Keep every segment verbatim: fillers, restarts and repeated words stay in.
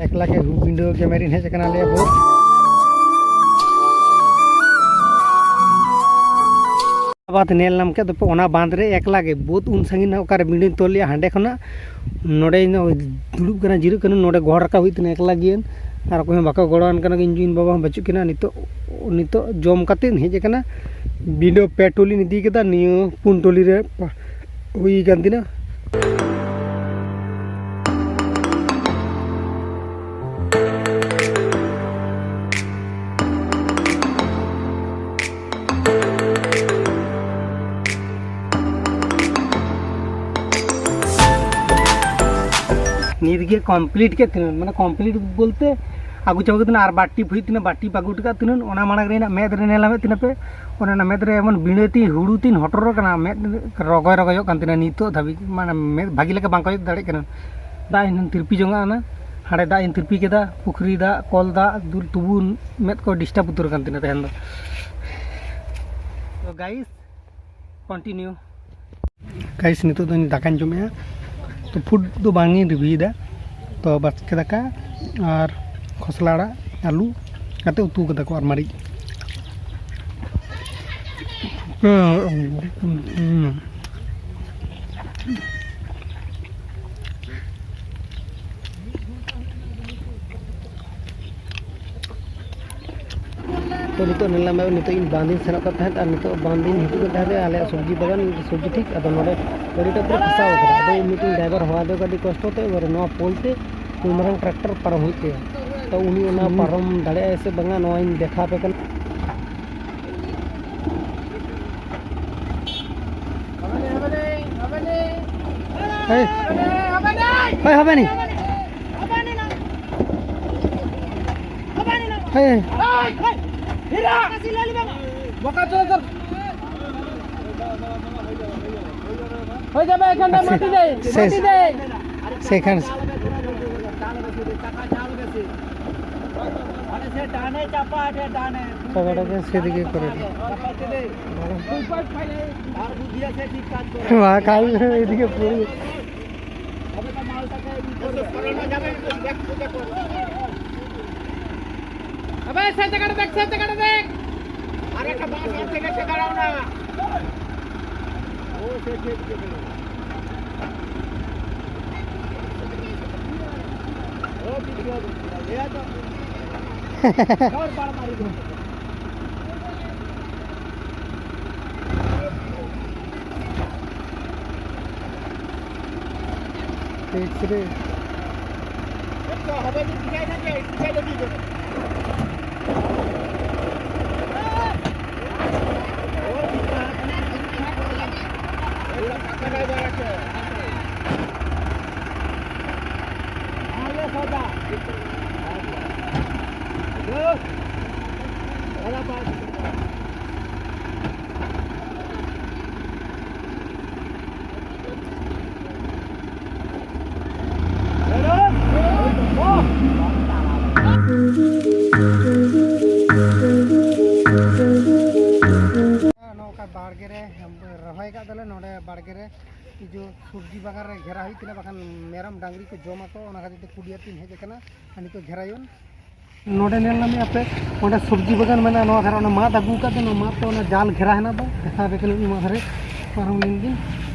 ᱮᱠᱞᱟ ᱜᱮ ᱦᱩ ᱵᱤᱸᱰᱟᱹ ᱜᱮᱢᱮᱨᱤᱧ ᱦᱮᱡ ᱟᱠᱟᱱᱟ ᱟᱞᱮᱭᱟᱜ ᱵᱟᱹᱫᱽ᱾ ᱵᱟᱸᱫᱽ ᱧᱮᱞ ᱧᱟᱢ ᱠᱮᱫ ᱫᱚᱯᱮ, ᱚᱱᱟ ᱵᱟᱸᱫᱽ ᱨᱮ ᱮᱠᱞᱟ ᱜᱮ, ᱵᱟᱹᱫᱽ ᱩᱱ ᱥᱟᱺᱜᱤᱧ ᱚᱠᱟᱨᱮ ᱵᱤᱸᱰᱟᱹᱧ ᱛᱚᱞ ᱞᱮᱜᱼᱟ ᱦᱟᱸᱰᱮ ᱠᱷᱚᱱᱟᱜ᱾ ᱱᱚᱰᱮ ᱤᱧ ᱫᱚ ᱫᱩᱲᱩᱵ ᱠᱟᱱᱟ, ᱡᱤᱨᱟᱹᱜ ᱠᱟᱱᱟ, ᱱᱚᱰᱮ ᱜᱚᱦᱚᱲ ᱨᱟᱠᱟᱵ ᱦᱩᱭᱩᱜ ᱛᱤᱧᱟᱹ ᱮᱠᱞᱟ ᱜᱮ᱾ ᱟᱨ ᱚᱠᱚᱭ ᱦᱚᱸ ᱵᱟᱠᱚ ᱜᱚᱲᱚᱣᱟᱱ ᱠᱟᱱᱟ, ᱤᱧ ᱡᱩ ᱤᱧ ᱵᱟᱵᱟ ᱦᱚᱸ ᱵᱟᱹᱪᱩᱜ ᱠᱤᱱᱟ᱾ ᱱᱤᱛᱚᱜ, ᱱᱤᱛᱚᱜ ᱡᱚᱢ ᱠᱟᱛᱮᱧ ᱦᱮᱡ ᱟᱠᱟᱱᱟ᱾ ᱵᱤᱸᱰᱟᱹ ᱯᱮ ᱴᱚᱞᱤᱧ ᱤᱫᱤ ᱠᱮᱫᱟ, ᱱᱤᱭᱟᱹ ᱯᱩᱱ ᱴᱚᱞᱤ ᱨᱮ ᱯᱟ-, ᱦᱩᱭ ᱠᱟᱱ ᱛᱤᱧᱟᱹ᱾ ᱱᱤᱛ ᱜᱮ complete ᱠᱮᱫ ᱛᱤᱧᱟᱹ, ᱢᱟᱱᱮ complete ᱵᱚᱞᱛᱮ ᱟᱹᱜᱩ ᱪᱟᱵᱟ ᱠᱮᱫ ᱛᱤᱧᱟᱹ, ᱟᱨ ᱵᱟᱨ ᱴᱤᱯ ᱦᱩᱭᱩᱜ ᱛᱤᱧᱟᱹ, ᱵᱟᱨ ᱴᱤᱯ ᱟᱹᱜᱩ ᱦᱚᱴᱚ ᱠᱟᱜ ᱛᱤᱧᱟᱹ᱾ ᱚᱱᱟ ᱢᱟᱲᱟᱝ ᱨᱮ ᱤᱧᱟᱹᱜ ᱢᱮᱫ ᱨᱮ ᱧᱮᱞ ᱧᱟᱢᱮᱫ ᱛᱤᱧᱟᱹ ᱯᱮ, ᱚᱱᱮ ᱚᱱᱟ ᱢᱮᱫ ᱨᱮ ᱮᱢᱚᱱ ᱵᱤᱸᱰᱟᱹ ᱛᱤᱧ ᱦᱩᱲᱩ ᱛᱤᱧ ᱦᱚᱴᱚᱨ ᱠᱟᱱᱟ, ᱢᱮᱫ ᱨᱚᱜᱚᱭ ᱨᱚᱜᱚᱭᱚᱜ ᱠᱟᱱ ᱛᱤᱧᱟᱹ ᱱᱤᱛᱚᱜ ᱫᱷᱟᱹᱵᱤᱡ, ᱢᱟᱱᱮ ᱢᱮᱫ ᱵᱷᱟᱹᱜᱤ ᱞᱮᱠᱟ ᱵᱟᱝ ᱠᱚᱭᱚᱜ ᱫᱟᱲᱮᱭᱟᱜ ᱠᱟᱱᱟ᱾ ᱫᱟᱜ ᱤᱧ ᱛᱤᱨᱯᱤ ᱡᱚᱝᱟᱜᱼᱟ, ᱦᱟᱸᱰᱮ ᱫᱟᱜ ᱤᱧ ᱛᱤᱨᱯᱤ ᱠᱮᱫᱟ, ᱯᱩᱠᱷᱨᱤ ᱫᱟᱜ, ᱠᱚᱞ ᱫᱟᱜ, ᱫᱩᱞ, ᱛᱚᱵᱩ ᱢᱮᱫ ᱠᱚ disturb ᱩᱛᱟᱹᱨ ᱠᱟᱱ ᱛᱤᱧᱟᱹ ᱛᱟᱦᱮᱱ ᱫᱚ᱾ ᱛᱚ guys, continue᱾ Guys, ᱱᱤᱛᱚᱜ ᱫᱚ ᱤᱧ ᱫᱟᱠᱟᱧ ᱡᱚᱢᱮᱜᱼᱟ᱾ ᱛᱚ food ᱫᱚ ᱵᱟᱝ ᱤᱧ review ᱮᱫᱟ, ᱛᱚ ᱵᱟᱥᱠᱮ ᱫᱟᱠᱟ ᱟᱨ ᱠᱷᱚᱥᱞᱟ ᱟᱲᱟᱜ ᱟᱹᱞᱩ ᱠᱟᱛᱮ ᱩᱛᱩ ᱠᱟᱫᱟ ᱠᱚ ᱟᱨ ᱢᱟᱹᱨᱤᱪ᱾ ᱛᱚ ᱱᱤᱛᱚᱜ ᱧᱮᱞ ᱧᱟᱢ ᱢᱮ, ᱱᱤᱛᱚᱜ ᱤᱧ ᱵᱟᱸᱫᱤᱧ ᱥᱮᱱᱚᱜ ᱠᱟᱱ ᱛᱟᱦᱮᱸᱫ ᱟᱨ ᱱᱤᱛᱚᱜ ᱵᱟᱸᱫᱤᱧ ᱦᱤᱡᱩᱜ ᱠᱟᱱ ᱛᱟᱦᱮᱸᱫ ᱟᱞᱮᱭᱟᱜ ᱥᱚᱵᱽᱡᱤ ᱵᱟᱜᱟᱱ, ᱥᱚᱵᱽᱡᱤ ᱴᱷᱤᱠ᱾ ᱟᱫᱚ ᱱᱚᱰᱮ ᱜᱟᱹᱰᱤᱴᱟ ᱯᱩᱨᱟᱹ ᱯᱷᱟᱥᱟᱣ ᱟᱠᱟᱱᱟ᱾ ᱟᱫᱚ ᱢᱤᱫᱴᱮᱱ driver ᱦᱚᱦᱚ ᱟᱫᱮ ᱠᱟᱹᱴᱤᱡ ᱠᱚᱥᱴᱚ ᱛᱮ, ᱮᱵᱟᱨᱮ ᱱᱚᱣᱟ ᱯᱳᱞ ᱛᱮ ᱩᱱ ᱢᱟᱨᱟᱝ tractor ᱯᱟᱨᱚᱢ ᱦᱩᱭᱩᱜ ᱛᱟᱭᱟ᱾ ᱛᱚ ᱩᱱᱤ ᱚᱱᱟ ᱦᱩᱸ᱾ ᱯᱟᱨᱚᱢ ᱫᱟᱲᱮᱭᱟᱜᱼᱟᱭ ᱥᱮ ᱵᱟᱝᱟ, ᱱᱚᱣᱟᱧ ᱫᱮᱠᱷᱟᱣ ᱟᱯᱮ ᱠᱟᱱᱟ᱾ ᱦᱮᱸ᱾ ᱦᱳᱭ, ᱦᱚᱵᱮ ᱱᱤ᱾ ᱦᱮᱸ᱾ হয়ে যাবে, এখানটা মাটি দেয়, মাটি দেয়। সেখানে। চাপাটা এদিকে করে দে। মা, কাল এদিকে পড়ে। ᱥᱮᱫ ᱛᱮ ᱠᱟᱴᱟ ᱫᱮᱠ, ᱥᱮᱫ ᱛᱮ ᱠᱟᱴᱟ ᱫᱮᱠ᱾ ᱟᱨ ᱮᱠᱴᱟ ᱵᱟᱸᱥ ᱦᱟᱱᱛᱮ ᱜᱮ ᱪᱮ ᱫᱟᱬᱟᱣᱱᱟ᱾ ᱳ, ᱥᱮ ᱪᱮᱫ ᱪᱮ ᱫᱟᱬᱟᱣᱱᱟ᱾ ᱳ, ᱵᱤᱪᱩᱣᱟ ᱫᱚ, ᱞᱟᱹᱭᱟ ᱛᱚ᱾ ᱦᱚᱲ ᱵᱟᱲ ᱢᱟᱨᱤ ᱫᱚ᱾ ᱮᱠᱥ ᱨᱮ᱾ ᱱᱚᱝᱠᱟ ᱵᱟᱲᱜᱮ ᱨᱮ ᱨᱚᱦᱚᱭ ᱠᱟᱜ ᱫᱚᱞᱮ, ᱱᱚᱰᱮ ᱵᱟᱲᱜᱮ ᱨᱮ ᱤᱭᱟᱹ ᱥᱚᱵᱽᱡᱤ ᱵᱟᱜᱟᱱ ᱨᱮ ᱜᱷᱮᱨᱟ ᱦᱩᱭᱩᱜ ᱛᱤᱱᱟᱹᱜ, ᱵᱟᱠᱷᱟᱱ ᱢᱮᱨᱚᱢ ᱰᱟᱝᱨᱤ ᱠᱚ ᱡᱚᱢᱟᱠᱚ, ᱚᱱᱟ ᱠᱷᱟᱹᱛᱤᱨ ᱛᱮ ᱠᱩᱰᱤᱭᱟᱹᱛᱤᱧ ᱦᱮᱡ ᱟᱠᱟᱱᱟ᱾ ᱟᱨ ᱱᱤᱛᱚᱜ ᱜᱷᱮᱨᱟᱭᱟᱹᱧ᱾ ᱱᱚᱰᱮ ᱧᱮᱞ ᱧᱟᱢᱮᱫ ᱟᱯᱮ, ᱚᱸᱰᱮ ᱥᱚᱵᱽᱡᱤ ᱵᱟᱜᱟᱱ ᱢᱮᱱᱟᱜᱼᱟ᱾ ᱱᱚᱣᱟ ᱫᱷᱟᱨᱮ ᱚᱱᱟ ᱢᱟᱫ ᱟᱹᱜᱩ ᱟᱠᱟᱫ ᱫᱚ, ᱱᱚᱣᱟ ᱢᱟᱫ ᱛᱮ ᱚᱱᱟ ᱡᱟᱞ ᱜᱷᱮᱨᱟ ᱦᱮᱱᱟᱜ ᱫᱚ, ᱫᱮᱠᱷᱟᱣ ᱟᱯᱮ ᱠᱟᱹᱱᱟᱹᱧ ᱱᱚᱣᱟ ᱫᱷᱟᱨᱮ ᱯᱟᱨᱚᱢ ᱞᱮᱱ ᱜᱤᱧ,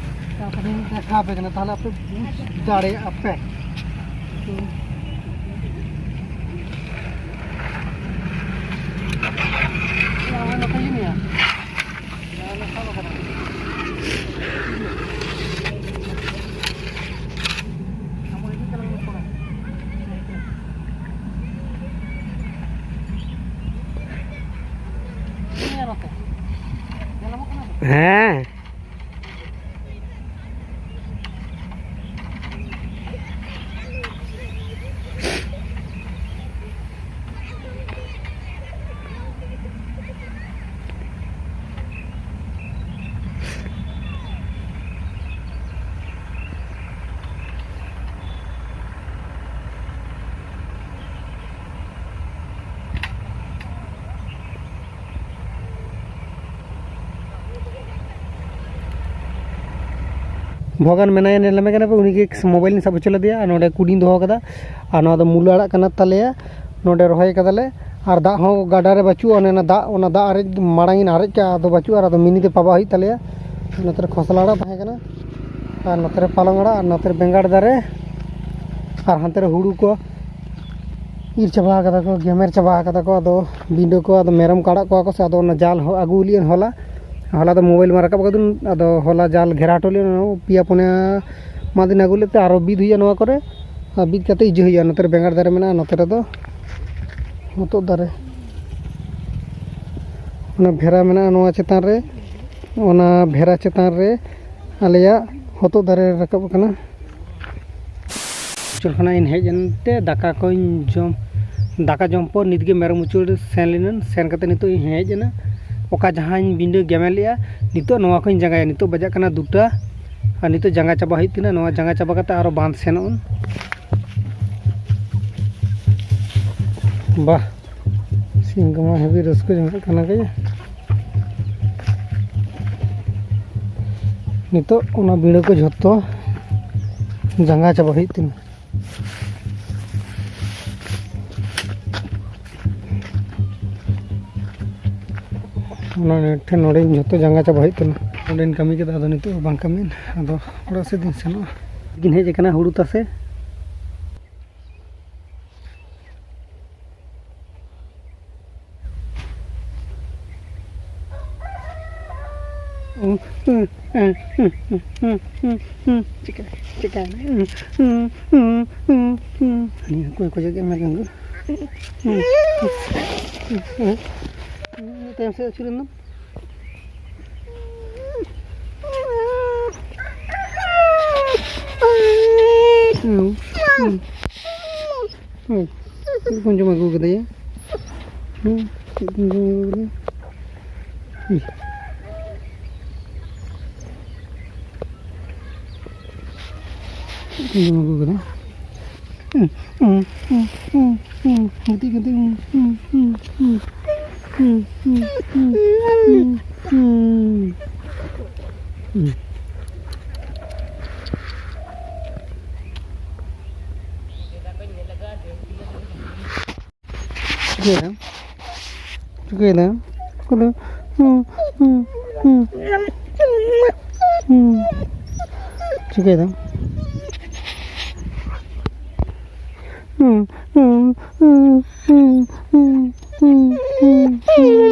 ᱛᱟᱨᱯᱚᱨᱮᱧ ᱫᱮᱠᱷᱟᱣ ᱟᱯᱮ ᱠᱟᱱᱟ, ᱛᱟᱦᱞᱮ ᱟᱯᱮ ᱵᱩᱡᱽ ᱫᱟᱲᱮᱭᱟᱜᱼᱟ ᱯᱮ᱾ ᱱᱚᱜᱼᱚᱭ ᱱᱚᱛᱮ ᱜᱮ ᱢᱮᱱᱟᱜᱼᱟ᱾ ᱦᱮᱸ᱾ ᱵᱷᱚᱜᱟᱱ ᱢᱮᱱᱟᱭᱟ, ᱧᱮᱞ ᱧᱟᱢᱮ ᱠᱟᱱᱟ ᱯᱮ, ᱩᱱᱤ ᱜᱮ ᱢᱳᱵᱟᱭᱤᱞ ᱤᱧ ᱥᱟᱵ ᱦᱚᱪᱚ ᱞᱮᱫᱮᱭᱟ᱾ ᱟᱨ ᱱᱚᱰᱮ ᱠᱩᱰᱤᱧ ᱫᱚᱦᱚ ᱠᱟᱫᱟ, ᱟᱨ ᱱᱚᱣᱟ ᱫᱚ ᱢᱩᱞᱟᱹ ᱟᱲᱟᱜ ᱠᱟᱱᱟ ᱛᱟᱞᱮᱭᱟ, ᱱᱚᱰᱮ ᱨᱚᱦᱚᱭ ᱠᱟᱫᱟᱞᱮ᱾ ᱟᱨ ᱫᱟᱜ ᱦᱚᱸ ᱜᱟᱰᱟ ᱨᱮ ᱵᱟᱹᱪᱩᱜᱼᱟ᱾ ᱚᱱᱮ ᱚᱱᱟ ᱫᱟᱜ, ᱚᱱᱟ ᱫᱟᱜ ᱟᱨᱮᱡ ᱢᱟᱲᱟᱝ ᱤᱧ ᱟᱨᱮᱡ ᱠᱟᱜᱼᱟ, ᱟᱫᱚ ᱵᱟᱹᱪᱩᱜᱼᱟ, ᱟᱨ ᱟᱫᱚ ᱢᱤᱱᱤ ᱛᱮ ᱯᱟᱵᱟ ᱦᱩᱭᱩᱜ ᱛᱟᱞᱮᱭᱟ᱾ ᱱᱚᱛᱮ ᱨᱮ ᱠᱷᱚᱥᱞᱟ ᱟᱲᱟᱜ ᱛᱟᱦᱮᱸ ᱠᱟᱱᱟ, ᱟᱨ ᱱᱚᱛᱮ ᱨᱮ ᱯᱟᱞᱚᱝ ᱟᱲᱟᱜ, ᱟᱨ ᱱᱚᱛᱮ ᱨᱮ ᱵᱮᱸᱜᱟᱲ ᱫᱟᱨᱮ, ᱟᱨ ᱦᱟᱱᱛᱮ ᱨᱮ ᱦᱩᱲᱩ ᱠᱚ ᱤᱨ ᱪᱟᱵᱟ ᱠᱟᱫᱟ ᱠᱚ, ᱜᱮᱢᱮᱨ ᱪᱟᱵᱟ ᱠᱟᱫᱟ ᱠᱚ᱾ ᱟᱫᱚ ᱵᱤᱸᱰᱟᱹ ᱠᱚ, ᱟᱫᱚ ᱢᱮᱨᱚᱢ ᱠᱚ ᱟᱲᱟᱜ ᱠᱚᱣᱟ ᱠᱚ ᱥᱮ, ᱟᱫᱚ ᱚᱱᱟ ᱡᱟᱞ ᱦᱚᱸ ᱟᱹᱜᱩ ᱞᱮᱫ ᱦᱚᱞᱟ᱾ ᱦᱚᱞᱟ ᱫᱚ ᱢᱳᱵᱟᱭᱤᱞ ᱢᱟ ᱨᱟᱠᱟᱵ ᱠᱟᱫᱟᱹᱧ, ᱟᱫᱚ ᱦᱚᱞᱟ ᱡᱟᱞ ᱜᱷᱮᱨᱟ ᱦᱚᱴᱚ ᱞᱮᱫ, ᱯᱮᱭᱟ ᱯᱩᱱᱭᱟ ᱢᱟᱫ ᱤᱧ ᱟᱹᱜᱩ ᱞᱮᱫ ᱛᱮ, ᱟᱨᱚ ᱵᱤᱫ ᱦᱩᱭᱩᱜᱼᱟ ᱱᱚᱣᱟ ᱠᱚᱨᱮ᱾ ᱟᱨ ᱵᱤᱫ ᱠᱟᱛᱮ ᱤᱡᱟᱹ ᱦᱩᱭᱩᱜᱼᱟ᱾ ᱱᱚᱛᱮ ᱨᱮ ᱵᱮᱸᱜᱟᱲ ᱫᱟᱨᱮ ᱢᱮᱱᱟᱜᱼᱟ, ᱱᱚᱛᱮ ᱨᱮᱫᱚ ᱦᱚᱛᱚᱫ ᱫᱟᱨᱮ᱾ ᱚᱱᱟ ᱵᱷᱮᱨᱟ ᱢᱮᱱᱟᱜᱼᱟ ᱱᱚᱣᱟ ᱪᱮᱛᱟᱱ ᱨᱮ, ᱚᱱᱟ ᱵᱷᱮᱨᱟ ᱪᱮᱛᱟᱱ ᱨᱮ ᱟᱞᱮᱭᱟᱜ ᱦᱚᱛᱚᱫ ᱫᱟᱨᱮ ᱨᱟᱠᱟᱵ ᱟᱠᱟᱱᱟ᱾ ᱦᱳᱥᱴᱮᱞ ᱠᱷᱚᱱᱟᱜ ᱤᱧ ᱦᱮᱡ ᱮᱱᱛᱮ ᱫᱟᱠᱟ ᱠᱚᱧ ᱡᱚᱢ, ᱫᱟᱠᱟ ᱡᱚᱢ ᱯᱚᱨ ᱱᱤᱛᱜᱮ ᱢᱮᱨᱚᱢ ᱢᱩᱪᱟᱹᱲ ᱥᱮᱱ ᱞᱮᱱᱟᱹᱧ᱾ ᱥᱮᱱ ᱠᱟᱛᱮ ᱱᱤᱛᱚᱜ ᱤᱧ ᱦᱮᱡ ᱮᱱᱟ᱾ ᱚᱠᱟ ᱡᱟᱦᱟᱸᱧ ᱵᱤᱸᱰᱟᱹ ᱜᱮᱢᱮᱨ ᱞᱮᱜᱼᱟ, ᱱᱤᱛᱚᱜ ᱱᱚᱣᱟ ᱠᱚᱧ ᱡᱟᱸᱜᱟᱭᱟ᱾ ᱱᱤᱛᱚᱜ ᱵᱟᱡᱟᱜ ᱠᱟᱱᱟ ᱫᱩᱴᱟ, ᱟᱨ ᱱᱤᱛᱚᱜ ᱡᱟᱸᱜᱟ ᱪᱟᱵᱟ ᱦᱩᱭᱩᱜ ᱛᱤᱧᱟᱹ᱾ ᱱᱚᱣᱟ ᱡᱟᱸᱜᱟ ᱪᱟᱵᱟ ᱠᱟᱛᱮ ᱟᱨᱚ ᱵᱟᱸᱫᱷ ᱥᱮᱱᱚᱜ ᱟᱹᱧ᱾ ᱵᱟᱦ, ᱥᱤᱧ ᱠᱚᱢᱟ ᱦᱮᱵᱤ ᱨᱟᱹᱥᱠᱟᱹ ᱡᱚᱝᱟᱜ ᱠᱟᱱᱟ ᱜᱮ᱾ ᱱᱤᱛᱚᱜ ᱚᱱᱟ ᱵᱤᱸᱰᱟᱹ ᱠᱚ ᱡᱷᱚᱛᱚ ᱡᱟᱸᱜᱟ ᱪᱟᱵᱟ ᱦᱩᱭᱩᱜ ᱛᱤᱧᱟᱹ᱾ ᱚᱱᱟ ᱴᱷᱮᱱ ᱱᱚᱰᱮ ᱡᱷᱚᱛᱚ ᱡᱟᱸᱜᱟ ᱪᱟᱵᱟ ᱦᱩᱭᱩᱜ ᱛᱤᱧᱟᱹ᱾ ᱱᱚᱰᱮᱧ ᱠᱟᱹᱢᱤ ᱠᱮᱫᱟ, ᱟᱫᱚ ᱱᱤᱛᱚᱜ ᱵᱟᱝ ᱠᱟᱹᱢᱤᱭᱮᱱ, ᱟᱫᱚ ᱚᱲᱟᱜ ᱥᱮᱫ ᱤᱧ ᱥᱮᱱᱚᱜᱼᱟ᱾ ᱠᱤᱱ ᱦᱮᱡ ᱟᱠᱟᱱᱟ ᱦᱩᱲᱩ ᱛᱟᱥᱮ᱾ ᱪᱤᱠᱟᱹ, ᱪᱤᱠᱟᱹ᱾ ᱱᱤᱭᱟᱹ ᱚᱠᱚᱭ ᱠᱚ ᱡᱚᱜᱮᱫ ᱢᱮ ᱜᱚᱝᱠᱮ? ᱛᱟᱭᱚᱢ ᱥᱮᱫ ᱟᱹᱪᱩᱨ ᱮᱱ ᱫᱚ᱾ ᱦᱩᱸ᱾ ᱦᱩᱸ᱾ ᱪᱮᱫ ᱠᱚᱢ ᱡᱚᱢ ᱟᱹᱜᱩ ᱠᱟᱫᱟᱭᱟ? ᱦᱩᱸ? ᱪᱮᱫ ᱠᱚᱢ ᱡᱚᱢ ᱟᱹᱜᱩ ᱠᱟᱫᱟᱭᱟ? ᱦᱩᱸ᱾ ᱪᱮᱫ ᱠᱚᱢ ᱡᱚᱢ ᱟᱹᱜᱩ ᱠᱟᱫᱟ? ᱦᱩᱸ, ᱦᱩᱸ, ᱦᱩᱸ, ᱦᱩᱸ, ᱦᱩᱸ, ᱦᱩᱸ, ᱜᱟᱛᱮ, ᱜᱟᱛᱮ, ᱦᱩᱸ, ᱦᱩᱸ, ᱦᱩᱸ, ᱦᱩᱸ, ᱦᱩᱸ, ᱦᱩᱸ, ᱦᱩᱸ, ᱦᱩᱸ, ᱦᱩᱸ᱾ ᱪᱤᱠᱟᱹᱭᱮᱫᱟᱢ? ᱪᱤᱠᱟᱹᱭᱮᱫᱟᱢ? ᱠᱚᱫᱚ, ᱦᱩᱸ, ᱦᱩᱸ, ᱦᱩᱸ, ᱦᱩᱸ᱾ ᱪᱤᱠᱟᱹᱭᱮᱫᱟᱢ? ᱦᱩᱸ, ᱦᱩᱸ, ᱦᱩᱸ, ᱦᱩᱸ, ᱦᱩᱸ, ᱦᱩᱸ, ᱦᱩᱸ, ᱦᱩᱸ᱾